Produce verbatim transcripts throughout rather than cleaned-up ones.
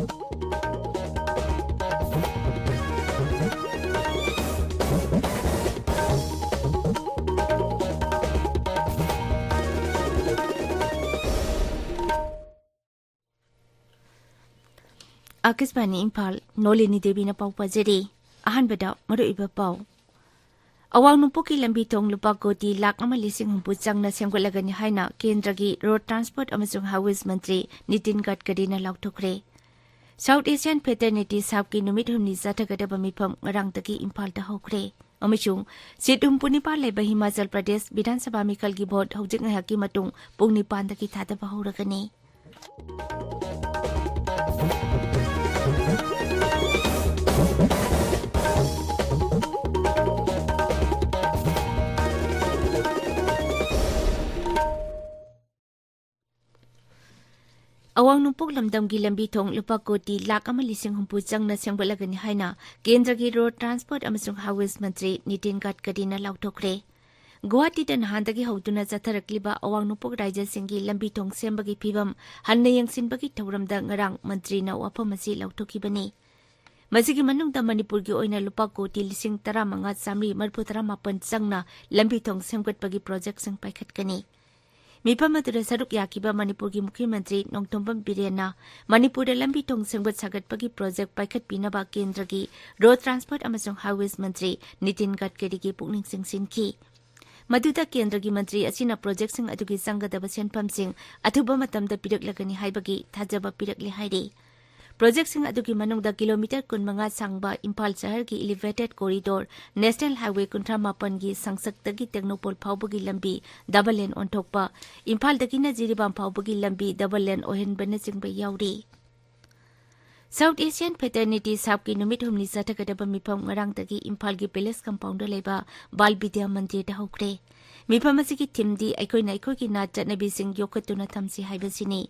ꯑꯥꯀꯥꯁꯕꯥꯅꯤ ꯏꯝꯐꯥꯜ, ꯅꯣꯂꯤꯅꯤ ꯗꯦꯕꯤꯅ ꯄꯥꯎ ꯄꯥꯖꯔꯤ꯫ ꯑꯍꯥꯟꯕꯗ ꯃꯔꯨꯑꯣꯏꯕ ꯄꯥꯎ꯫ ꯑꯋꯥꯡ ꯅꯣꯡꯄꯣꯛꯀꯤ ꯂꯝꯕꯤ ꯊꯣꯡ ꯂꯨꯄꯥ ꯀꯣꯇꯤ ꯂꯥꯈ ꯑꯃ ꯂꯤꯁꯤꯡ ꯍꯨꯝꯐꯨ ꯆꯪꯅ ꯁꯦꯝꯒꯠꯂꯒꯅꯤ ꯍꯥꯏꯅ ꯀꯦꯟꯗ꯭ꯔꯒꯤ ꯔꯣꯗ ꯇ꯭ꯔꯥꯟꯁꯄꯣꯔꯠ ꯑꯃꯁꯨꯡ ꯍꯥꯏꯋꯦꯁ ꯃꯟꯇ꯭ꯔꯤ ꯅꯤꯇꯤꯟ ꯒꯗꯀꯔꯤꯅ ꯂꯥꯎꯊꯣꯛꯈ꯭ꯔꯦ꯫ ꯁꯥꯎꯊ ꯑꯦꯁꯤꯌꯥꯟ ꯐ꯭ꯔꯦꯇꯔꯅꯤꯇꯤ ꯁꯥꯞꯀꯤ ꯅꯨꯃꯤꯠ ꯍꯨꯝꯅꯤ ꯆꯠꯊꯒꯗꯕ ꯃꯤꯐꯝ ꯉꯔꯥꯡꯗꯒꯤ ꯏꯝꯐꯥꯜꯗ ꯍꯧꯈ꯭ꯔꯦ꯫ ꯑꯃꯁꯨꯡ ꯁꯤꯠ ꯍꯨꯝꯐꯨ ꯅꯤꯄꯥꯟ ꯂꯩꯕ ꯍꯤꯃꯥꯆꯜ ꯄ꯭ꯔꯗꯦꯁ ꯕꯤꯙꯥꯟ ꯁꯚꯥ ꯃꯤꯈꯜꯒꯤ ꯚꯣꯠ ꯍꯧꯖꯤꯛ ꯉꯥꯏꯍꯥꯛꯀꯤ ꯃꯇꯨꯡ ꯄꯨꯡ ꯅꯤꯄꯥꯟꯗꯒꯤ ꯊꯥꯗꯕ ꯍꯧꯔꯒꯅꯤ꯫ ꯑꯋꯥꯡ ꯅꯣꯡꯄꯣꯛ ꯂꯝꯗꯝꯒꯤ ꯂꯝꯕꯤ ꯊꯣꯡ ꯂꯨꯄꯥ ꯀꯣꯇꯤ ꯂꯥꯈ ꯑꯃ ꯂꯤꯁꯤꯡ ꯍꯨꯝꯐꯨ ꯆꯪꯅ ꯁꯦꯝꯒꯠꯂꯒꯅꯤ ꯍꯥꯏꯅ ꯀꯦꯟꯗ꯭ꯔꯒꯤ ꯔꯣꯗ ꯇ꯭ꯔꯥꯟꯁꯄꯣꯔꯠ ꯑꯃꯁꯨꯡ ꯍꯥꯏꯋꯦꯁ ꯃꯟꯇ꯭ꯔꯤ ꯅꯤꯇꯤꯟ ꯒꯗꯀꯔꯤꯅ ꯂꯥꯎꯊꯣꯛꯈ꯭ꯔꯦ꯫ ꯒꯨꯋꯥꯍꯥꯇꯤꯗ ꯅꯍꯥꯟꯗꯒꯤ ꯍꯧꯗꯨꯅ ꯆꯠꯊꯔꯛꯂꯤꯕ ꯑꯋꯥꯡ ꯅꯣꯡꯄꯣꯛ ꯔꯥꯖ꯭ꯌꯁꯤꯡꯒꯤ ꯂꯝꯕꯤ ꯊꯣꯡ ꯁꯦꯝꯕꯒꯤ ꯐꯤꯕꯝ ꯍꯟꯅ ꯌꯦꯡꯁꯤꯟꯕꯒꯤ ꯊꯧꯔꯝꯗ ꯉꯔꯥꯡ ꯃꯟꯇ꯭ꯔꯤꯅ ꯋꯥꯐꯝ ꯑꯁꯤ ꯂꯧꯊꯣꯛꯈꯤꯕꯅꯤ꯫ ꯃꯁꯤꯒꯤ ꯃꯅꯨꯡꯗ ꯃꯅꯤꯄꯨꯔꯒꯤ ꯑꯣꯏꯅ ꯂꯨꯄꯥ ꯀꯣꯇꯤ ꯂꯤꯁꯤꯡ ꯇꯔꯥꯃꯉꯥ ꯆꯥꯃꯔꯤ ꯃꯔꯤꯐꯨ ꯇꯔꯥꯃꯥꯄꯟ ꯆꯪꯅ ꯂꯝꯕꯤ ꯊꯣꯡ ꯁꯦꯝꯒꯠꯄꯒꯤ ꯄ꯭ꯔꯣꯖꯦꯛꯁꯤꯡ ꯄꯥꯏꯈꯠꯀꯅꯤ꯫ ꯃꯤꯐꯝ ꯑꯗꯨꯗ ꯁꯔꯨꯛ ꯌꯥꯈꯤꯕ ꯃꯅꯤꯄꯨꯔꯒꯤ ꯃꯨꯈ꯭ꯌ ꯃꯟꯇ꯭ꯔꯤ ꯅꯣꯡꯊꯣꯝꯕꯝ ꯕꯤꯔꯦꯟꯅ ꯃꯅꯤꯄꯨꯔꯗ ꯂꯝꯕꯤ ꯊꯣꯡ ꯁꯦꯝꯒꯠ ꯁꯥꯒꯠꯄꯒꯤ ꯄ꯭ꯔꯣꯖꯦꯛ ꯄꯥꯏꯈꯠꯄꯤꯅꯕ ꯀꯦꯟꯗ꯭ꯔꯒꯤ ꯔꯣꯗ ꯇ꯭ꯔꯥꯟꯁꯄꯣꯔꯠ ꯑꯃꯁꯨꯡ ꯍꯥꯏꯋꯦꯁ ꯃꯟꯇ꯭ꯔꯤ ꯅꯤꯇꯤꯟ ꯒꯗꯀꯔꯤꯒꯤ ꯄꯨꯛꯅꯤꯡ ꯆꯤꯡꯁꯤꯟꯈꯤ꯫ ꯃꯗꯨꯗ ꯀꯦꯟꯗ꯭ꯔꯒꯤ ꯃꯟꯇ꯭ꯔꯤ ꯑꯁꯤꯅ ꯄ꯭ꯔꯣꯖꯦꯛꯁꯤꯡ ꯑꯗꯨꯒꯤ ꯆꯪꯒꯗꯕ ꯁꯦꯟꯐꯝꯁꯤꯡ ꯑꯊꯨꯕ ꯃꯇꯝꯗ ꯄꯤꯔꯛꯂꯒꯅꯤ ꯍꯥꯏꯕꯒꯤ ꯊꯥꯖꯕ ꯄꯤꯔꯛꯂꯦ ꯍꯥꯏꯔꯤ꯫ ꯄ꯭ꯔꯣꯖꯦꯛꯁꯤꯡ ꯑꯗꯨꯒꯤ ꯃꯅꯨꯡꯗ ꯀꯤꯂꯣꯃꯤꯇꯔ ꯀꯨꯟꯃꯉꯥ ꯁꯥꯡꯕ ꯏꯝꯐꯥꯜ ꯁꯍꯔꯒꯤ ꯏꯂꯤꯚꯦꯇꯦꯗ ꯀꯣꯔꯤꯗꯣꯔ, ꯅꯦꯁꯅꯦꯜ ꯍꯥꯏꯋꯦ ꯀꯨꯟꯊ꯭ꯔꯥ ꯃꯥꯄꯟꯒꯤ ꯁꯪꯁꯛꯇꯒꯤ ꯇꯦꯡꯅꯧꯄꯜ ꯐꯥꯎꯕꯒꯤ ꯂꯝꯕꯤ ꯗꯕꯜ ꯂꯦꯟ ꯑꯣꯟꯊꯣꯛꯄ, ꯏꯝꯐꯥꯜꯗꯒꯤꯅ ꯖꯤꯔꯤꯕꯥꯝ ꯐꯥꯎꯕꯒꯤ ꯂꯝꯕꯤ ꯗꯕꯜ ꯂꯦꯟ ꯑꯣꯏꯍꯟꯕꯅꯆꯤꯡꯕ ꯌꯥꯎꯔꯤ꯫ ꯁꯥꯎꯊ ꯑꯦꯁꯤꯌꯥꯟ ꯐ꯭ꯔꯦꯇꯔꯅꯤꯇꯤ ꯁꯥꯞꯀꯤ ꯅꯨꯃꯤꯠ ꯍꯨꯝꯅꯤ ꯆꯠꯊꯒꯗꯕ ꯃꯤꯐꯝ ꯉꯔꯥꯡꯗꯒꯤ ꯏꯝꯐꯥꯜꯒꯤ ꯄꯦꯂꯦꯁ ꯀꯝꯄꯥꯎꯟꯗ ꯂꯩꯕ ꯕꯥꯜ ꯕꯤꯗ꯭ꯌꯥ ꯃꯟꯗꯤꯔꯗ ꯍꯧꯈ꯭ꯔꯦ꯫ ꯃꯤꯐꯝ ꯑꯁꯤꯒꯤ ꯊꯤꯝꯗꯤ ꯑꯩꯈꯣꯏꯅ ꯑꯩꯈꯣꯏꯒꯤ ꯅꯥꯠ ꯆꯠꯅꯕꯤꯁꯤꯡ ꯌꯣꯛꯈꯠꯇꯨꯅ ꯊꯝꯁꯤ ꯍꯥꯏꯕꯁꯤꯅꯤ꯫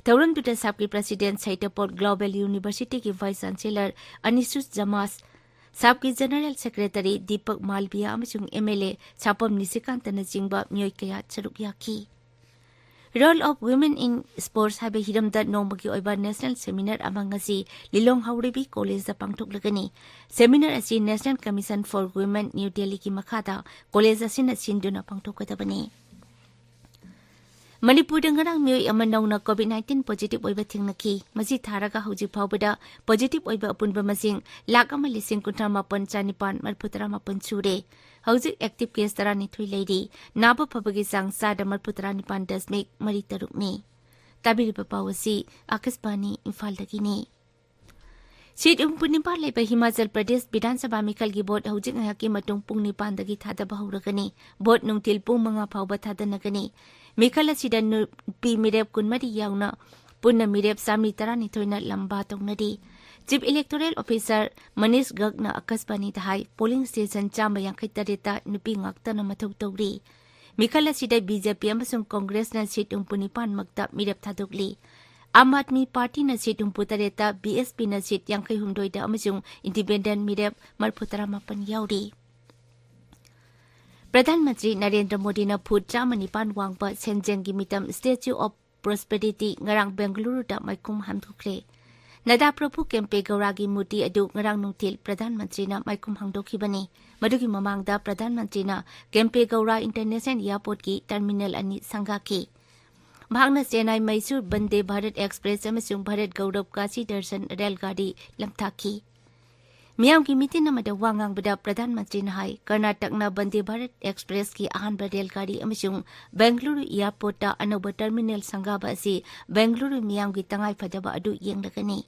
ꯊꯧꯔꯝꯗꯨꯗ ꯁꯥꯞꯀꯤ ꯄ꯭ꯔꯁꯤꯗꯦꯟ ꯁꯩꯇꯄꯣꯠ ꯒ꯭ꯂꯣꯕꯦꯜ ꯌꯨꯅꯤꯚꯔꯁꯤꯇꯤꯒꯤ ꯚꯥꯏꯁ ꯆꯥꯟꯁꯦꯂꯔ ꯑꯅꯤꯁꯨꯁ ꯖꯃꯥꯁ, ꯁꯥꯞꯀꯤ ꯖꯦꯅꯔꯦꯜ ꯁꯦꯀ꯭ꯔꯦꯇꯔꯤ ꯗꯤꯄꯛ ꯃꯥꯜꯕꯤꯌꯥ ꯑꯃꯁꯨꯡ ꯑꯦꯝ ꯑꯦꯜ ꯑꯦ ꯁꯥꯄꯝ ꯅꯤꯁꯤꯀꯥꯟꯇꯅꯆꯤꯡꯕ ꯃꯤꯑꯣꯏ ꯀꯌꯥ ꯁꯔꯨꯛ ꯌꯥꯈꯤ꯫ Role of Women in Sports ꯍꯥꯏꯕ ꯍꯤꯔꯝꯗ ꯅꯣꯡꯃꯒꯤ ꯑꯣꯏꯕ ꯅꯦꯁꯅꯦꯜ ꯁꯦꯃꯤꯅꯥꯔ ꯑꯃ ꯉꯁꯤ ꯂꯤꯂꯣꯡ ꯍꯥꯎꯔꯩꯕꯤ ꯀꯣꯂꯦꯖꯇ ꯄꯥꯡꯊꯣꯛꯂꯒꯅꯤ꯫ ꯁꯦꯃꯤꯅꯥꯔ ꯑꯁꯤ National Commission for Women, New Delhiꯒꯤ ꯃꯈꯥꯗ ꯀꯣꯂꯦꯖ ꯑꯁꯤꯅ ꯁꯤꯟꯗꯨꯅ ꯄꯥꯡꯊꯣꯛꯀꯗꯕꯅꯤ꯫ ꯃꯅꯤꯄꯨꯔꯗ ꯉꯔꯥꯡ ꯃꯤꯑꯣꯏ ꯑꯃ ꯅꯧꯅ COVID nineteen positive ꯑꯣꯏꯕ ꯊꯦꯡꯅꯈꯤ꯫ ꯃꯁꯤ ꯊꯥꯔꯒ ꯍꯧꯖꯤꯛ ꯐꯥꯎꯕꯗ positive ꯑꯣꯏꯕ ꯑꯄꯨꯟꯕ ꯃꯁꯤꯡ ꯂꯥꯈ ꯑꯃ ꯂꯤꯁꯤꯡ ꯀꯨꯟꯊ꯭ꯔꯥ ꯃꯥꯄꯟ ꯆꯥꯅꯤꯄꯥꯟ ꯃꯔꯤꯐꯨ ꯇꯔꯥ ꯃꯥꯄꯟ ꯁꯨꯔꯦ꯫ ꯍꯧꯖꯤꯛ active case ꯇꯔꯥꯅꯤꯊꯣꯏ ꯂꯩꯔꯤ꯫ ꯅꯥꯕ ꯐꯕꯒꯤ ꯆꯥꯡ ꯆꯥꯗ ꯃꯔꯤꯐꯨ ꯇꯔꯥꯅꯤꯄꯥꯟ ꯗꯁꯃꯤꯛ ꯃꯔꯤ ꯇꯔꯨꯛꯅꯤ꯫ ꯇꯥꯕꯤꯔꯤꯕ ꯄꯥꯎ ꯑꯁꯤ ꯑꯥꯀꯥꯁꯕꯥꯅꯤ ꯏꯝꯐꯥꯜꯗꯒꯤꯅꯤ꯫ ꯁꯤꯠ ꯍꯨꯝꯐꯨ ꯅꯤꯄꯥꯟ ꯂꯩꯕ ꯍꯤꯃꯥꯆꯜ ꯄ꯭ꯔꯗꯦꯁ ꯕꯤꯙꯥꯟ ꯁꯚꯥ ꯃꯤꯈꯜꯒꯤ ꯚꯣꯠ ꯍꯧꯖꯤꯛ ꯉꯥꯏꯍꯥꯛꯀꯤ ꯃꯇꯨꯡ ꯄꯨꯡ ꯅꯤꯄꯥꯟꯗꯒꯤ ꯊꯥꯗꯕ ꯍꯧꯔꯒꯅꯤ꯫ ꯚꯣꯠ ꯅꯨꯡꯊꯤꯜ ꯄꯨꯡ ꯃꯉꯥ ꯐꯥꯎꯕ ꯊꯥꯗꯅꯒꯅꯤ꯫ ꯃꯤꯈꯜ ꯑꯁꯤꯗ ꯅꯨꯄꯤ ꯃꯤꯔꯦꯞ ꯀꯨꯟꯃꯔꯤ ꯌꯥꯎꯅ ꯄꯨꯟꯅ ꯃꯤꯔꯦꯞ ꯆꯥꯃꯔꯤ ꯇꯔꯥꯅꯤꯊꯣꯏꯅ ꯂꯝꯕꯥ ꯇꯧꯅꯔꯤ꯫ Chief Electoral Officer ꯃꯅꯤꯁ ꯒꯔꯒꯅ ꯑꯥꯀꯥꯁꯕꯥꯅꯤꯗ ꯍꯥꯏ, polling station ꯆꯥꯝꯃ ꯌꯥꯡꯈꯩ ꯇꯔꯦꯠꯇ ꯅꯨꯄꯤ ꯉꯥꯛꯇꯅ ꯃꯊꯧ ꯇꯧꯔꯤ꯫ ꯃꯤꯈꯜ ꯑꯁꯤꯗ BJP ꯑꯃꯁꯨꯡ ꯀꯣꯡꯒ꯭ꯔꯦꯁꯅ ꯁꯤꯠ ꯍꯨꯝꯐꯨ ꯅꯤꯄꯥꯟ ꯃꯛꯇ ꯃꯤꯔꯦꯞ ꯊꯥꯗꯣꯛꯂꯤ꯫ ꯑꯥꯝ ꯑꯥꯗꯃꯤ ꯄꯥꯔꯇꯤꯅ ꯁꯤꯠ ꯍꯨꯝꯐꯨ ꯇꯔꯦꯠꯇ, BSPꯅ ꯁꯤꯠ ꯌꯥꯡꯈꯩ ꯍꯨꯝꯗꯣꯏꯗ ꯑꯃꯁꯨꯡ independent ꯃꯤꯔꯦꯞ ꯃꯔꯤꯐꯨ ꯇꯔꯥ ꯃꯥꯄꯟ ꯌꯥꯎꯔꯤ꯫ ꯄ꯭ꯔꯙꯥꯟ ꯃꯟꯇ꯭ꯔꯤ ꯅꯔꯦꯟꯗ꯭ꯔ ꯃꯣꯗꯤꯅ ꯐꯨꯠ ꯆꯥꯝꯃ ꯅꯤꯄꯥꯟ ꯋꯥꯡꯕ ꯁꯦꯟꯖꯦꯡꯒꯤ ꯃꯤꯇꯝ Statue of Prosperity ꯉꯔꯥꯡ ꯕꯦꯡꯒꯂꯨꯔꯨꯗ ꯃꯥꯏꯈꯨꯝ ꯍꯥꯟꯗꯣꯛꯈ꯭ꯔꯦ꯫ ꯅꯗꯥ ꯄ꯭ꯔꯚꯨ ꯀꯦꯝꯄꯦ ꯒꯧꯔꯥꯒꯤ ꯃꯨꯔꯇꯤ ꯑꯗꯨ ꯉꯔꯥꯡ ꯅꯨꯡꯊꯤꯜ ꯄ꯭ꯔꯙꯥꯟ ꯃꯟꯇ꯭ꯔꯤꯅ ꯃꯥꯏꯈꯨꯝ ꯍꯥꯡꯗꯣꯛꯈꯤꯕꯅꯤ꯫ ꯃꯗꯨꯒꯤ ꯃꯃꯥꯡꯗ ꯄ꯭ꯔꯙꯥꯟ ꯃꯟꯇ꯭ꯔꯤꯅ ꯀꯦꯝꯄꯦ ꯒꯧꯔꯥ International Airportꯀꯤ terminal ꯑꯅꯤ ꯁꯪꯒꯥꯈꯤ꯫ ꯃꯍꯥꯛꯅ ꯆꯦꯟꯅꯥꯏ ꯃꯩꯁꯨꯔ ꯕꯟꯗꯦ ꯚꯥꯔꯠ ꯑꯦꯛꯁꯄ꯭ꯔꯦꯁ ꯑꯃꯁꯨꯡ ꯚꯥꯔꯠ ꯒꯧꯔꯕ ꯀꯥꯁꯤ ꯗꯔꯁꯟ ꯔꯦꯜ ꯒꯥꯔꯤ ꯂꯝꯊꯥꯈꯤ꯫ ꯃꯤꯌꯥꯝꯒꯤ ꯃꯤꯇꯤꯟ ꯑꯃꯗ ꯋꯥ ꯉꯥꯡꯕꯗ ꯄ꯭ꯔꯙꯥꯟ ꯃꯟꯇ꯭ꯔꯤꯅ ꯍꯥꯏ, ꯀꯔꯅꯥꯇꯛꯅ ꯕꯟꯗꯦ ꯚꯥꯔꯠ ꯑꯦꯛꯁꯄ꯭ꯔꯦꯁꯀꯤ ꯑꯍꯥꯟꯕ ꯔꯦꯜ ꯒꯥꯔꯤ ꯑꯃꯁꯨꯡ ꯕꯦꯡꯒꯂꯨꯔꯨ ꯑꯦꯌꯔꯄꯣꯔꯠꯇ ꯑꯅꯧꯕ terminal ꯁꯪꯒꯥꯕ ꯑꯁꯤ ꯕꯦꯡꯒꯂꯨꯔꯨ ꯃꯤꯌꯥꯝꯒꯤ ꯇꯉꯥꯏꯐꯗꯕ ꯑꯗꯨ ꯌꯦꯡꯂꯒꯅꯤ꯫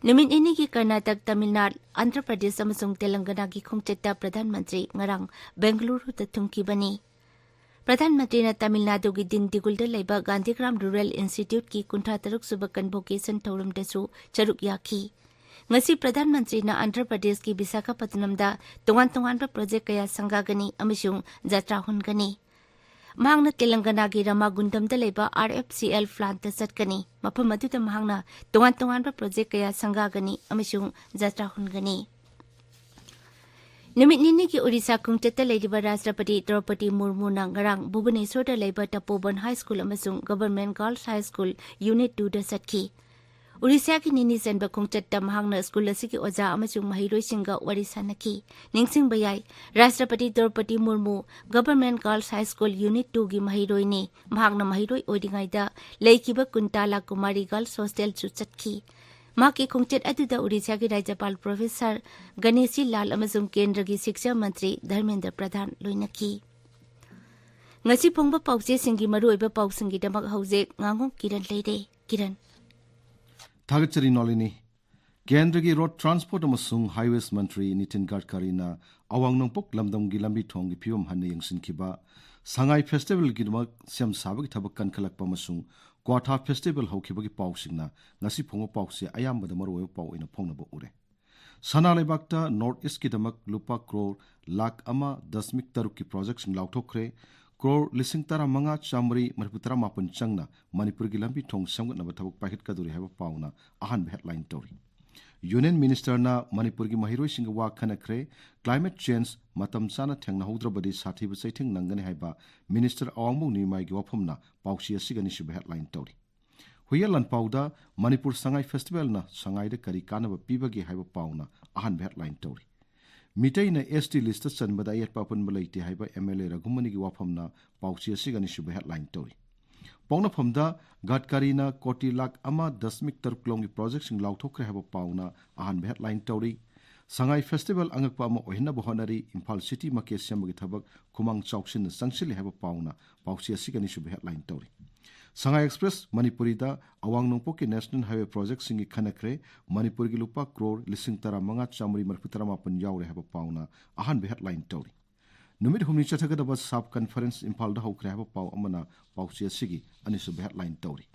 ꯅꯨꯃꯤꯠ ꯅꯤꯅꯤꯒꯤ ꯀꯔꯅꯥꯇꯛ, ꯇꯥꯃꯤꯜ ꯅꯥꯗꯨ, ꯑꯟꯙ꯭ꯔ ꯄ꯭ꯔꯗꯦꯁ ꯑꯃꯁꯨꯡ ꯇꯦꯂꯪꯒꯅꯥꯒꯤ ꯈꯣꯡꯆꯠꯇ ꯄ꯭ꯔꯙꯥꯟ ꯃꯟꯇ꯭ꯔꯤ ꯉꯔꯥꯡ ꯕꯦꯡꯒꯂꯨꯔꯨꯗ ꯊꯨꯡꯈꯤꯕꯅꯤ꯫ ꯄ꯭ꯔꯙꯥꯟ ꯃꯟꯇ꯭ꯔꯤꯅ ꯇꯥꯃꯤꯜ ꯅꯥꯗꯨꯒꯤ ꯗꯤꯟꯗꯤꯒꯨꯜꯗ ꯂꯩꯕ ꯒꯥꯟꯙꯤꯒ꯭ꯔꯥꯝ ꯔꯨꯔꯦꯜ ꯏꯟꯁꯇꯤꯇ꯭ꯌꯨꯠꯀꯤ ꯀꯨꯟꯊ꯭ꯔꯥ ꯇꯔꯨꯛ ꯁꯨꯕ convocation ꯊꯧꯔꯝꯗꯁꯨ ꯁꯔꯨꯛ ꯌꯥꯈꯤ꯫ ꯉꯁꯤ ꯄ꯭ꯔꯙꯥꯟ ꯃꯟꯇ꯭ꯔꯤꯅ ꯑꯟꯙ꯭ꯔ ꯄ꯭ꯔꯗꯦꯁꯀꯤ ꯕꯤꯁꯥꯈꯥꯄꯠꯅꯝꯗ ꯇꯣꯉꯥꯟ ꯇꯣꯉꯥꯟꯕ project ꯀꯌꯥ ꯁꯪꯒꯥꯒꯅꯤ ꯑꯃꯁꯨꯡ ꯖꯇ꯭ꯔꯥ ꯍꯨꯟꯒꯅꯤ꯫ ꯃꯍꯥꯛꯅ ꯇꯦꯂꯪꯒꯅꯥꯒꯤ ꯔꯥꯃꯥꯒꯨꯟꯗꯝꯗ ꯂꯩꯕ RFCL plantꯇ ꯆꯠꯀꯅꯤ꯫ ꯃꯐꯝ ꯑꯗꯨꯗ ꯃꯍꯥꯛꯅ ꯇꯣꯉꯥꯟ ꯇꯣꯉꯥꯟꯕ project ꯀꯌꯥ ꯁꯪꯒꯥꯒꯅꯤ ꯑꯃꯁꯨꯡ ꯖꯇ꯭ꯔꯥ ꯍꯨꯟꯒꯅꯤ꯫ ꯅꯨꯃꯤꯠ ꯅꯤꯅꯤꯒꯤ ꯑꯣꯔꯤꯁꯥ ꯈꯣꯡꯆꯠꯇ ꯂꯩꯔꯤꯕ ꯔꯥꯁꯇ꯭ꯔꯄꯇꯤ ꯗ꯭ꯔꯧꯄꯗꯤ ꯃꯨꯔꯃꯨꯅ ꯉꯔꯥꯡ ꯚꯨꯕꯅꯦꯁꯣꯔꯗ ꯂꯩꯕ ꯇꯄꯣꯕꯟ ꯍꯥꯏ ꯁ꯭ꯀꯨꯜ ꯑꯃꯁꯨꯡ government girls high school unit ꯇꯨꯗ ꯆꯠꯈꯤ꯫ ꯑꯣꯔꯤꯁꯥꯒꯤ ꯅꯤꯅꯤ ꯆꯟꯕ ꯈꯣꯡꯆꯠꯇ ꯃꯍꯥꯛꯅ ꯁ꯭ꯀꯨꯜ ꯑꯁꯤꯒꯤ ꯑꯣꯖꯥ ꯑꯃꯁꯨꯡ ꯃꯍꯩꯔꯣꯏꯁꯤꯡꯒ ꯋꯥꯔꯤ ꯁꯥꯅꯈꯤ꯫ ꯅꯤꯡꯁꯤꯡꯕ ꯌꯥꯏ, Rashtrapati Droupadi Murmu government girls high school unit ꯇꯨꯒꯤ ꯃꯍꯩꯔꯣꯏꯅꯤ꯫ ꯃꯍꯥꯛꯅ ꯃꯍꯩꯔꯣꯏ ꯑꯣꯏꯔꯤꯉꯩꯗ ꯂꯩꯈꯤꯕ ꯀꯨꯟꯇꯥꯂꯥ ꯀꯨꯃꯥꯔꯤ ꯒꯔꯜꯁ ꯍꯣꯁꯇꯦꯜꯁꯨ ꯆꯠꯈꯤ꯫ ꯃꯍꯥꯛꯀꯤ ꯈꯣꯡꯆꯠ ꯑꯗꯨꯗ ꯑꯣꯔꯤꯁꯥꯒꯤ ꯔꯥꯖ꯭ꯌꯄꯥꯜ ꯄ꯭ꯔꯣꯐꯦꯁꯔ ꯒꯅꯦꯁꯤ ꯂꯥꯜ ꯑꯃꯁꯨꯡ ꯀꯦꯟꯗ꯭ꯔꯒꯤ ꯁꯤꯛꯁꯥ ꯃꯟꯇ꯭ꯔꯤ ꯙꯔꯃꯦꯟꯗ꯭ꯔ ꯄ꯭ꯔꯙꯥꯟ ꯂꯣꯏꯅꯈꯤ꯫ ꯉꯁꯤ ꯐꯣꯡꯕ ꯄꯥꯎꯆꯦꯁꯤꯡꯒꯤ ꯃꯔꯨꯑꯣꯏꯕ ꯄꯥꯎꯁꯤꯡꯒꯤꯗꯃꯛ ꯍꯧꯖꯤꯛ ꯉꯥꯉꯣꯝ ꯀꯤꯔꯟ ꯂꯩꯔꯦ꯫ ꯀꯤꯔꯟ꯫ ꯊꯥꯒꯠꯆꯔꯤ ꯅꯣꯂꯤꯅꯤ꯫ ꯀꯦꯟꯗ꯭ꯔꯒꯤ ꯔꯣꯗ ꯇ꯭ꯔꯥꯟꯁꯄꯣꯔꯠ ꯑꯃꯁꯨꯡ ꯍꯥꯏꯋꯦꯁ ꯃꯟꯇ꯭ꯔꯤ ꯅꯤꯇꯤꯟ ꯒꯗꯀꯥꯔꯤꯅ ꯑꯋꯥꯡ ꯅꯣꯡꯄꯣꯛ ꯂꯝꯗꯝꯒꯤ ꯂꯝꯕꯤ ꯊꯣꯡꯒꯤ ꯐꯤꯕꯝ ꯍꯟꯅ ꯌꯦꯡꯁꯤꯟꯈꯤꯕ, ꯁꯉꯥꯏ ꯐꯦꯁꯇꯤꯚꯦꯜꯒꯤꯗꯃꯛ ꯁꯦꯝ ꯁꯥꯕꯒꯤ ꯊꯕꯛ ꯀꯟꯈꯠꯂꯛꯄ ꯑꯃꯁꯨꯡ ꯀ꯭ꯋꯥꯊꯥ ꯐꯦꯁꯇꯤꯚꯦꯜ ꯍꯧꯈꯤꯕꯒꯤ ꯄꯥꯎꯁꯤꯡꯅ ꯉꯁꯤ ꯐꯣꯡꯕ ꯄꯥꯎꯁꯦ ꯑꯌꯥꯝꯕꯗ ꯃꯔꯨꯑꯣꯏꯕ ꯄꯥꯎ ꯑꯣꯏꯅ ꯐꯣꯡꯅꯕ ꯎꯔꯦ꯫ ꯁꯅꯥ ꯂꯩꯕꯥꯛꯇ ꯅꯣꯔꯠ ꯏꯁꯀꯤꯗꯃꯛ ꯂꯨꯄꯥ ꯀ꯭ꯔꯣꯔ ꯂꯥꯈ ꯑꯃ ꯗꯁꯃꯤꯛ ꯇꯔꯨꯛꯀꯤ ꯄ꯭ꯔꯣꯖꯦꯛꯁꯤꯡ ꯂꯥꯎꯊꯣꯛꯈ꯭ꯔꯦ꯫ ꯀ꯭ꯔꯣꯔ ꯂꯤꯁꯤꯡ ꯇꯔꯥꯃꯉꯥ ꯆꯥꯃꯔꯤ ꯃꯔꯤꯐꯨ ꯇꯔꯥꯃꯥꯄꯟ ꯆꯪꯅ ꯃꯅꯤꯄꯨꯔꯒꯤ ꯂꯝꯕꯤ ꯊꯣꯡ ꯁꯦꯝꯒꯠꯅꯕ ꯊꯕꯛ ꯄꯥꯏꯈꯠꯀꯗꯧꯔꯤ ꯍꯥꯏꯕ ꯄꯥꯎꯅ ꯑꯍꯥꯟꯕ ꯍꯦꯗꯂꯥꯏꯟ ꯇꯧꯔꯤ꯫ ꯌꯨꯅꯤꯌꯟ ꯃꯤꯅꯤꯁꯇꯔꯅ ꯃꯅꯤꯄꯨꯔꯒꯤ ꯃꯍꯩꯔꯣꯏꯁꯤꯡꯒ ꯋꯥ ꯈꯟꯅꯈ꯭ꯔꯦ꯫ ꯀ꯭ꯂꯥꯏꯃꯦꯠ ꯆꯦꯟꯖ ꯃꯇꯝ ꯆꯥꯅ ꯊꯦꯡꯅꯍꯧꯗ꯭ꯔꯕꯗꯤ ꯁꯥꯊꯤꯕ ꯆꯩꯊꯦꯡ ꯅꯪꯒꯅꯤ ꯍꯥꯏꯕ ꯃꯤꯅꯤꯁꯇꯔ ꯑꯋꯥꯡꯕꯧ ꯅꯤꯃꯥꯏꯒꯤ ꯋꯥꯐꯝꯅ ꯄꯥꯎꯆꯦ ꯑꯁꯤꯒꯤ ꯑꯅꯤꯁꯨꯕ ꯍꯦꯗꯂꯥꯏꯟ ꯇꯧꯔꯤ꯫ ꯍꯨꯏꯌꯦꯟ ꯂꯥꯟꯄꯥꯎꯗ ꯃꯅꯤꯄꯨꯔ ꯁꯉꯥꯏ ꯐꯦꯁꯇꯤꯚꯦꯜꯅ ꯁꯉꯥꯏꯗ ꯀꯔꯤ ꯀꯥꯟꯅꯕ ꯄꯤꯕꯒꯦ ꯍꯥꯏꯕ ꯄꯥꯎꯅ ꯑꯍꯥꯟꯕ ꯍꯦꯗꯂꯥꯏꯟ ꯇꯧꯔꯤ꯫ ꯃꯤꯇꯩꯅ ꯑꯦꯁ ꯇꯤ ꯂꯤꯁꯇ ꯆꯟꯕꯗ ꯑꯌꯦꯠꯄ ꯑꯄꯟꯕ ꯂꯩꯇꯦ ꯍꯥꯏꯕ ꯑꯦꯝ ꯑꯦꯜ ꯑꯦ ꯔꯘꯨꯃꯅꯤꯒꯤ ꯋꯥꯐꯝꯅ ꯄꯥꯎꯆꯦ ꯑꯁꯤꯒꯤ ꯑꯅꯤꯁꯨꯕ ꯍꯦꯗꯂꯥꯏꯟ ꯇꯧꯔꯤ꯫ ꯄꯣꯛꯅꯐꯝꯗ ꯒꯗꯀꯥꯔꯤꯅ ꯀꯣꯇꯤ ꯂꯥꯈ ꯑꯃ ꯗꯁꯃꯤꯛ ꯇꯔꯨꯛ ꯂꯣꯝꯒꯤ ꯄ꯭ꯔꯣꯖꯦꯛꯁꯤꯡ ꯂꯥꯎꯊꯣꯛꯈ꯭ꯔꯦ ꯍꯥꯏꯕ ꯄꯥꯎꯅ ꯑꯍꯥꯟꯕ ꯍꯦꯗꯂꯥꯏꯟ ꯇꯧꯔꯤ꯫ ꯁꯉꯥꯏ ꯐꯦꯁꯇꯤꯚꯦꯜ ꯑꯉꯛꯄ ꯑꯃ ꯑꯣꯏꯍꯟꯅꯕ ꯍꯣꯠꯅꯔꯤ, ꯏꯝꯐꯥꯜ ꯁꯤꯇꯤ ꯃꯀꯦ ꯁꯦꯝꯕꯒꯤ ꯊꯕꯛ ꯈꯨꯃꯥꯡ ꯆꯥꯎꯁꯤꯟꯅ ꯆꯪꯁꯤꯜꯂꯤ ꯍꯥꯏꯕ ꯄꯥꯎꯅ ꯄꯥꯎꯆꯦ ꯑꯁꯤꯒꯤ ꯑꯅꯤꯁꯨꯕ ꯍꯦꯗꯂꯥꯏꯟ ꯇꯧꯔꯤ꯫ ꯁꯉꯥꯏ ꯑꯦꯛꯁꯄ꯭ꯔꯦꯁ ꯃꯅꯤꯄꯨꯔꯤꯗ ꯑꯋꯥꯡ ꯅꯣꯡꯄꯣꯛꯀꯤ ꯅꯦꯁꯅꯦꯜ ꯍꯥꯏꯋꯦ ꯄ꯭ꯔꯣꯖꯦꯛꯁꯤꯡꯒꯤ ꯈꯟꯅꯈ꯭ꯔꯦ, ꯃꯅꯤꯄꯨꯔꯒꯤ ꯂꯨꯄꯥ ꯀ꯭ꯔꯣꯔ ꯂꯤꯁꯤꯡ ꯇꯔꯥꯃꯉꯥ ꯆꯥꯃꯔꯤ ꯃꯔꯤꯐꯨ ꯇꯔꯥꯃꯥꯄꯟ ꯌꯥꯎꯔꯦ ꯍꯥꯏꯕ ꯄꯥꯎꯅ ꯑꯍꯥꯟꯕ ꯍꯦꯗꯂꯥꯏꯟ ꯇꯧꯔꯤ꯫ ꯅꯨꯃꯤꯠ ꯍꯨꯝꯅꯤ ꯆꯠꯊꯒꯗꯕ ꯁꯥꯞ ꯀꯟꯐꯔꯦꯟꯁ ꯏꯝꯐꯥꯜꯗ ꯍꯧꯈ꯭ꯔꯦ ꯍꯥꯏꯕ ꯄꯥꯎ ꯑꯃꯅ ꯄꯥꯎꯆꯦ ꯑꯁꯤꯒꯤ ꯑꯅꯤꯁꯨꯕ ꯍꯦꯗꯂꯥꯏꯟ ꯇꯧꯔꯤ꯫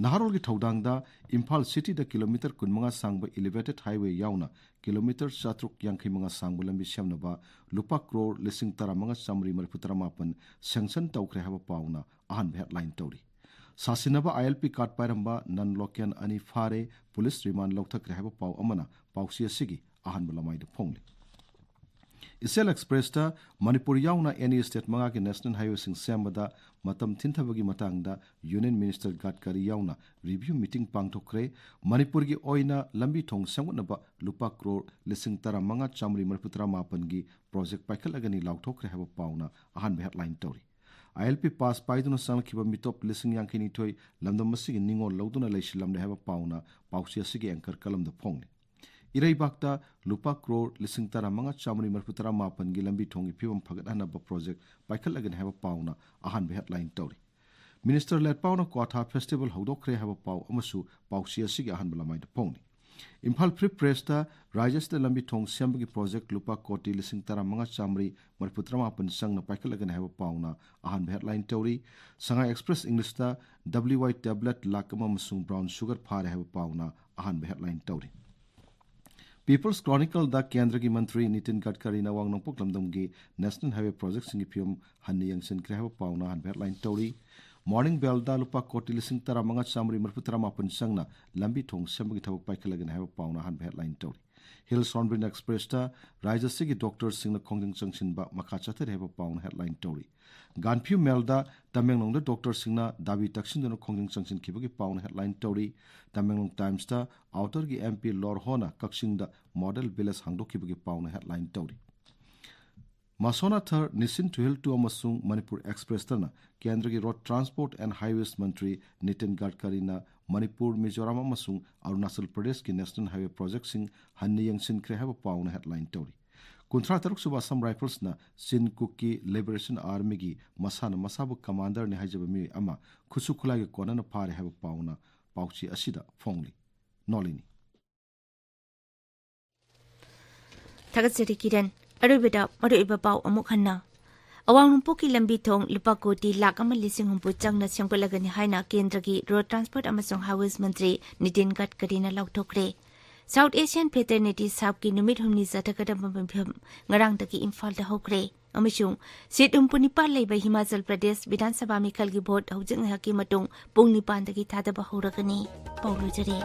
ꯅꯍꯥꯔꯣꯜꯒꯤ ꯊꯧꯗꯥꯡꯗ ꯏꯝꯐꯥꯜ ꯁꯤꯇꯤꯗ ꯀꯤꯂꯣꯃꯤꯇꯔ ꯀꯨꯟꯃꯉꯥ ꯁꯥꯡꯕ ꯏꯂꯤꯚꯦꯇꯦꯗ ꯍꯥꯏꯋꯦ ꯌꯥꯎꯅ ꯀꯤꯂꯣꯃꯤꯇꯔ ꯆꯥꯇ꯭ꯔꯨꯛ ꯌꯥꯡꯈꯩ ꯃꯉꯥ ꯁꯥꯡꯕ ꯂꯝꯕꯤ ꯁꯦꯝꯅꯕ ꯂꯨꯄꯥ ꯀ꯭ꯔꯣꯔ ꯂꯤꯁꯤꯡ ꯇꯔꯥꯃꯉꯥ ꯆꯥꯃꯔꯤ ꯃꯔꯤꯐꯨ ꯇꯔꯥꯃꯥꯄꯟ ꯁꯦꯡꯁꯟ ꯇꯧꯈ꯭ꯔꯦ ꯍꯥꯏꯕ ꯄꯥꯎꯅ ꯑꯍꯥꯟꯕ ꯍꯦꯗꯂꯥꯏꯟ ꯇꯧꯔꯤ꯫ ꯁꯥꯁꯤꯟꯅꯕ ꯑꯥꯏ ꯑꯦꯜ ꯄꯤ ꯀꯥꯔꯗ ꯄꯥꯏꯔꯝꯕ ꯅꯟ ꯂꯣꯀꯦꯜ ꯑꯅꯤ ꯐꯥꯔꯦ, ꯄꯨꯂꯤꯁ ꯔꯤꯃꯥꯟ ꯂꯧꯊꯈ꯭ꯔꯦ ꯍꯥꯏꯕ ꯄꯥꯎ ꯑꯃꯅ ꯄꯥꯎꯆꯦ ꯑꯁꯤꯒꯤ ꯑꯍꯥꯟꯕ ꯂꯃꯥꯏꯗ ꯐꯣꯡꯂꯤ꯫ ꯏꯆꯦꯜ ꯑꯦꯛꯁꯄ꯭ꯔꯦꯁꯇ ꯃꯅꯤꯄꯨꯔ ꯌꯥꯎꯅ ꯑꯦꯅꯤ ꯁ꯭ꯇꯦꯠ ꯃꯉꯥꯒꯤ ꯅꯦꯁꯅꯦꯜ ꯍꯥꯏꯋꯦꯁꯤꯡ ꯁꯦꯝꯕꯗ ꯃꯇꯝ ꯊꯤꯟꯊꯕꯒꯤ ꯃꯇꯥꯡꯗ ꯌꯨꯅꯤꯌꯟ ꯃꯤꯅꯤꯁꯇꯔ ꯒꯗꯀꯔꯤ ꯌꯥꯎꯅ ꯔꯤꯚ꯭ꯌꯨ ꯃꯤꯇꯤꯡ ꯄꯥꯡꯊꯣꯛꯈ꯭ꯔꯦ꯫ ꯃꯅꯤꯄꯨꯔꯒꯤ ꯑꯣꯏꯅ ꯂꯝꯕꯤ ꯊꯣꯡ ꯁꯦꯝꯒꯠꯅꯕ ꯂꯨꯄꯥ ꯀ꯭ꯔꯣꯔ ꯂꯤꯁꯤꯡ ꯇꯔꯥꯃꯉꯥ ꯆꯥꯃꯔꯤ ꯃꯔꯤꯐꯨꯇꯔꯥ ꯃꯥꯄꯟꯒꯤ ꯄ꯭ꯔꯣꯖꯦꯛ ꯄꯥꯏꯈꯠꯂꯒꯅꯤ ꯂꯥꯎꯊꯣꯛꯈ꯭ꯔꯦ ꯍꯥꯏꯕ ꯄꯥꯎꯅ ꯑꯍꯥꯟꯕ ꯍꯦꯗꯂꯥꯏꯟ ꯇꯧꯔꯤ꯫ ꯑꯥꯏ ꯑꯦꯜ ꯄꯤ ꯄꯥꯁ ꯄꯥꯏꯗꯨꯅ ꯆꯪꯂꯛꯈꯤꯕ ꯃꯤꯇꯣꯞ ꯂꯤꯁꯤꯡ ꯌꯥꯡꯈꯩ ꯅꯤꯊꯣꯏ ꯂꯝꯗꯝ ꯑꯁꯤꯒꯤ ꯅꯤꯡꯉꯣꯜ ꯂꯧꯗꯨꯅ ꯂꯩꯁꯤꯜꯂꯝꯂꯦ ꯍꯥꯏꯕ ꯄꯥꯎꯅ ꯄꯥꯎꯆꯦ ꯑꯁꯤꯒꯤ ꯑꯦꯡꯀꯔ ꯀꯂꯝꯗ ꯐꯣꯡꯂꯤ꯫ ꯏꯔꯩꯕꯥꯛꯇ ꯂꯨꯄꯥ ꯀ꯭ꯔꯣꯔ ꯂꯤꯁꯤꯡ ꯇꯔꯥꯃꯉꯥ ꯆꯥꯃꯔꯤ ꯃꯔꯤꯐꯨꯇꯔꯥ ꯃꯥꯄꯟꯒꯤ ꯂꯝꯕꯤ ꯊꯣꯡꯒꯤ ꯐꯤꯕꯝ ꯐꯒꯠꯍꯟꯅꯕ ꯄ꯭ꯔꯣꯖꯦꯛ ꯄꯥꯏꯈꯠꯂꯒꯅꯤ ꯍꯥꯏꯕ ꯄꯥꯎꯅ ꯑꯍꯥꯟꯕ ꯍꯦꯗꯂꯥꯏꯟ ꯇꯧꯔꯤ꯫ ꯃꯤꯅꯤꯁꯇꯔ ꯂꯦꯠꯄꯥꯎꯅ ꯀ꯭ꯋꯥꯊꯥ ꯐꯦꯁꯇꯤꯚꯦꯜ ꯍꯧꯗꯣꯛꯈ꯭ꯔꯦ ꯍꯥꯏꯕ ꯄꯥꯎ ꯑꯃꯁꯨ ꯄꯥꯎꯆꯦ ꯑꯁꯤꯒꯤ ꯑꯍꯥꯟꯕ ꯂꯃꯥꯏꯗ ꯐꯣꯡꯂꯤ꯫ ꯏꯝꯐꯥꯜ ꯐ꯭ꯔꯤ ꯄ꯭ꯔꯦꯁꯇ ꯔꯥꯖ꯭ꯌ ꯑꯁꯤꯗ ꯂꯝꯕꯤ ꯊꯣꯡ ꯁꯦꯝꯕꯒꯤ ꯄ꯭ꯔꯣꯖꯦꯛ ꯂꯨꯄꯥ ꯀꯣꯇꯤ ꯂꯤꯁꯤꯡ ꯇꯔꯥꯃꯉꯥ ꯆꯥꯃꯔꯤ ꯃꯔꯤꯐꯨꯇꯔꯥ ꯃꯥꯄꯟ ꯆꯪꯅ ꯄꯥꯏꯈꯠꯂꯒꯅꯤ ꯍꯥꯏꯕ ꯄꯥꯎꯅ ꯑꯍꯥꯟꯕ ꯍꯦꯗꯂꯥꯏꯟ ꯇꯧꯔꯤ꯫ ꯁꯉꯥꯏ ꯑꯦꯛꯁꯄ꯭ꯔꯦꯁ ꯏꯪꯂꯤꯁꯇ ꯗꯕ꯭ꯂꯤꯎ ꯋꯥꯏ ꯇꯦꯕ꯭ꯂꯦꯠ ꯂꯥꯛ ꯑꯃ ꯑꯃꯁꯨꯡ ꯕ꯭ꯔꯥꯎꯟ ꯁꯨꯒꯔ ꯐꯥꯔꯦ ꯍꯥꯏꯕ ꯄꯥꯎꯅ ꯑꯍꯥꯟꯕ ꯍꯦꯗꯂꯥꯏꯟ ꯇꯧꯔꯤ꯫ ꯄꯤꯄꯜꯁ ꯀ꯭ꯔꯣꯅꯤꯀꯜꯗ ꯀꯦꯟꯗ꯭ꯔꯒꯤ ꯃꯟꯇ꯭ꯔꯤ ꯅꯤꯇꯤꯟ ꯒꯗꯀꯔꯤꯅ ꯑꯋꯥꯡ ꯅꯣꯡꯄꯣꯛ ꯂꯝꯗꯝꯒꯤ ꯅꯦꯁꯅꯦꯜ ꯍꯥꯏꯋꯦ ꯄ꯭ꯔꯣꯖꯦꯛꯁꯤꯡꯒꯤ ꯐꯤꯕꯝ ꯍꯟꯅ ꯌꯦꯡꯁꯤꯟꯈ꯭ꯔꯦ ꯍꯥꯏꯕ ꯄꯥꯎꯅ ꯑꯍꯥꯟꯕ ꯍꯦꯗꯂꯥꯏꯟ ꯇꯧꯔꯤ꯫ ꯃꯣꯔꯅꯤꯡ ꯕꯦꯜꯗ ꯂꯨꯄꯥ ꯀꯣꯇꯤ ꯂꯤꯁꯤꯡ ꯇꯔꯥꯃꯉꯥ ꯆꯥꯃꯔꯤ ꯃꯔꯤꯐꯨꯇꯔꯥ ꯃꯥꯄꯟ ꯆꯪꯅ ꯂꯝꯕꯤ ꯊꯣꯡ ꯁꯦꯝꯕꯒꯤ ꯊꯕꯛ ꯄꯥꯏꯈꯠꯂꯒꯅꯤ ꯍꯥꯏꯕ ꯄꯥꯎꯅ ꯑꯍꯥꯟꯕ ꯍꯦꯗꯂꯥꯏꯟ ꯇꯧꯔꯤ꯫ ꯍꯤꯜ ꯁꯣꯟꯕꯤꯟ ꯑꯦꯛꯁꯄ꯭ꯔꯦꯁꯇ ꯔꯥꯖ꯭ꯌ ꯑꯁꯤꯒꯤ ꯗꯣꯛꯇꯔꯁꯤꯡꯅ ꯈꯣꯡꯖꯪ ꯆꯪꯁꯤꯟꯕ ꯃꯈꯥ ꯆꯠꯊꯔꯤ ꯍꯥꯏꯕ ꯄꯥꯎꯅ ꯍꯦꯗꯂꯥꯏꯟ ꯇꯧꯔꯤ꯫ ꯒꯥꯟꯐꯤꯌꯨ ꯃꯦꯜꯗ ꯇꯃꯦꯡꯂꯣꯡꯗ ꯗꯣꯛꯇꯔꯁꯤꯡꯅ ꯗꯥꯕꯤ ꯇꯛꯁꯤꯟꯗꯨꯅ ꯈꯣꯡꯖꯪ ꯆꯪꯁꯤꯟꯈꯤꯕꯒꯤ ꯄꯥꯎꯅ ꯍꯦꯗꯂꯥꯏꯟ ꯇꯧꯔꯤ꯫ ꯇꯃꯦꯡꯂꯣꯡ ꯇꯥꯏꯝꯁꯇ ꯑꯥꯎꯇꯔꯒꯤ ꯑꯦꯝ ꯄꯤ ꯂꯣꯔꯍꯣꯅ ꯀꯛꯆꯤꯡꯗ ꯃꯣꯗꯦꯜ ꯚꯤꯂꯦꯖ ꯍꯥꯡꯗꯣꯛꯈꯤꯕꯒꯤ ꯄꯥꯎꯅ ꯍꯦꯗꯂꯥꯏꯟ ꯇꯧꯔꯤ꯫ ꯃꯁꯣꯅꯥꯊꯔ ꯅꯤꯁꯤꯟ ꯊꯨꯍꯤꯜ ꯇꯨ ꯑꯃꯁꯨꯡ ꯃꯅꯤꯄꯨꯔ ꯑꯦꯛꯁꯄ꯭ꯔꯦꯁꯇꯅ ꯀꯦꯟꯗ꯭ꯔꯒꯤ ꯔꯣꯗ ꯇ꯭ꯔꯥꯟꯁꯄꯣꯔꯠ ꯑꯦꯟ ꯍꯥꯏꯋꯦꯁ ꯃꯟꯇ꯭ꯔꯤ ꯅꯤꯇꯤꯟ ꯒꯗꯀꯔꯤꯅ ꯃꯅꯤꯄꯨꯔ, ꯃꯤꯖꯣꯔꯥꯝ ꯑꯃꯁꯨꯡ ꯑꯔꯨꯅꯥꯆꯜ ꯄ꯭ꯔꯗꯦꯁꯀꯤ ꯅꯦꯁꯅꯦꯜ ꯍꯥꯏꯋꯦ ꯄ꯭ꯔꯣꯖꯦꯛꯁꯤꯡ ꯍꯟꯅ ꯌꯦꯡꯁꯤꯟꯈ꯭ꯔꯦ ꯍꯥꯏꯕ ꯄꯥꯎꯅ ꯍꯦꯗꯂꯥꯏꯟ ꯇꯧꯔꯤ꯫ ꯀꯨꯟꯊ꯭ꯔꯥ ꯇꯔꯨꯛ ꯁꯨꯕ ꯑꯁꯥꯝ ꯔꯥꯏꯐꯜꯁꯅ ꯆꯤꯟ ꯀꯨꯀꯤ ꯂꯤꯕꯔꯦꯁꯟ ꯑꯥꯔꯃꯤꯒꯤ ꯃꯁꯥꯅ ꯃꯁꯥꯕꯨ ꯀꯃꯥꯟꯗꯔꯅꯤ ꯍꯥꯏꯖꯕ ꯃꯤꯑꯣꯏ ꯑꯃ ꯈꯨꯠꯁꯨ ꯈꯨꯠꯂꯥꯏꯒ ꯀꯣꯟꯅꯅ ꯐꯥꯔꯦ ꯍꯥꯏꯕ ꯄꯥꯎꯅ ꯄꯥꯎꯆꯦ ꯑꯁꯤꯗ ꯐꯣꯡꯂꯤ꯫ ꯅꯣꯂꯤꯅꯤ꯫ ꯊꯥꯒꯠꯆꯔꯤ ꯀꯤꯔꯟ꯫ ꯑꯔꯣꯏꯕꯗ ꯃꯔꯨꯑꯣꯏꯕ ꯄꯥꯎ ꯑꯃꯨꯛ ꯍꯟꯅ꯫ ꯑꯋꯥꯡ ꯅꯣꯡꯄꯣꯛꯀꯤ ꯂꯝꯕꯤ ꯊꯣꯡ ꯂꯨꯄꯥ ꯀꯣꯇꯤ ꯂꯥꯈ ꯑꯃ ꯂꯤꯁꯤꯡ ꯍꯨꯝꯐꯨ ꯆꯪꯅ ꯁꯦꯝꯒꯠꯂꯒꯅꯤ ꯍꯥꯏꯅ ꯀꯦꯟꯗ꯭ꯔꯒꯤ ꯔꯣꯗ ꯇ꯭ꯔꯥꯟꯁꯄꯣꯔꯠ ꯑꯃꯁꯨꯡ ꯍꯥꯏꯋꯦꯁ ꯃꯟꯇ꯭ꯔꯤ ꯅꯤꯇꯤꯟ ꯒꯗꯀꯔꯤꯅ ꯂꯥꯎꯊꯣꯛꯈ꯭ꯔꯦ꯫ ꯁꯥꯎꯠ ꯑꯦꯁꯤꯌꯥꯟ ꯐ꯭ꯔꯦꯇꯔꯅꯤꯇꯤ ꯁꯥꯞꯀꯤ ꯅꯨꯃꯤꯠ ꯍꯨꯝꯅꯤ ꯆꯠꯊꯒꯗꯕ ꯃꯤꯐꯝ ꯉꯔꯥꯡꯗꯒꯤ ꯏꯝꯐꯥꯜꯗ ꯍꯧꯈ꯭ꯔꯦ ꯑꯃꯁꯨꯡ ꯁꯤꯠ ꯍꯨꯝꯐꯨ ꯅꯤꯄꯥꯟ ꯂꯩꯕ ꯍꯤꯃꯥꯆꯜ ꯄ꯭ꯔꯗꯦꯁ ꯕꯤꯙꯥꯟ ꯁꯚꯥ ꯃꯤꯈꯜꯒꯤ ꯚꯣꯠ ꯍꯧꯖꯤꯛ ꯉꯥꯏꯍꯥꯛꯀꯤ ꯃꯇꯨꯡ ꯄꯨꯡ ꯅꯤꯄꯥꯟꯗꯒꯤ ꯊꯥꯗꯕ ꯍꯧꯔꯒꯅꯤ꯫ ꯄꯥꯎ ꯂꯣꯏꯖꯔꯦ꯫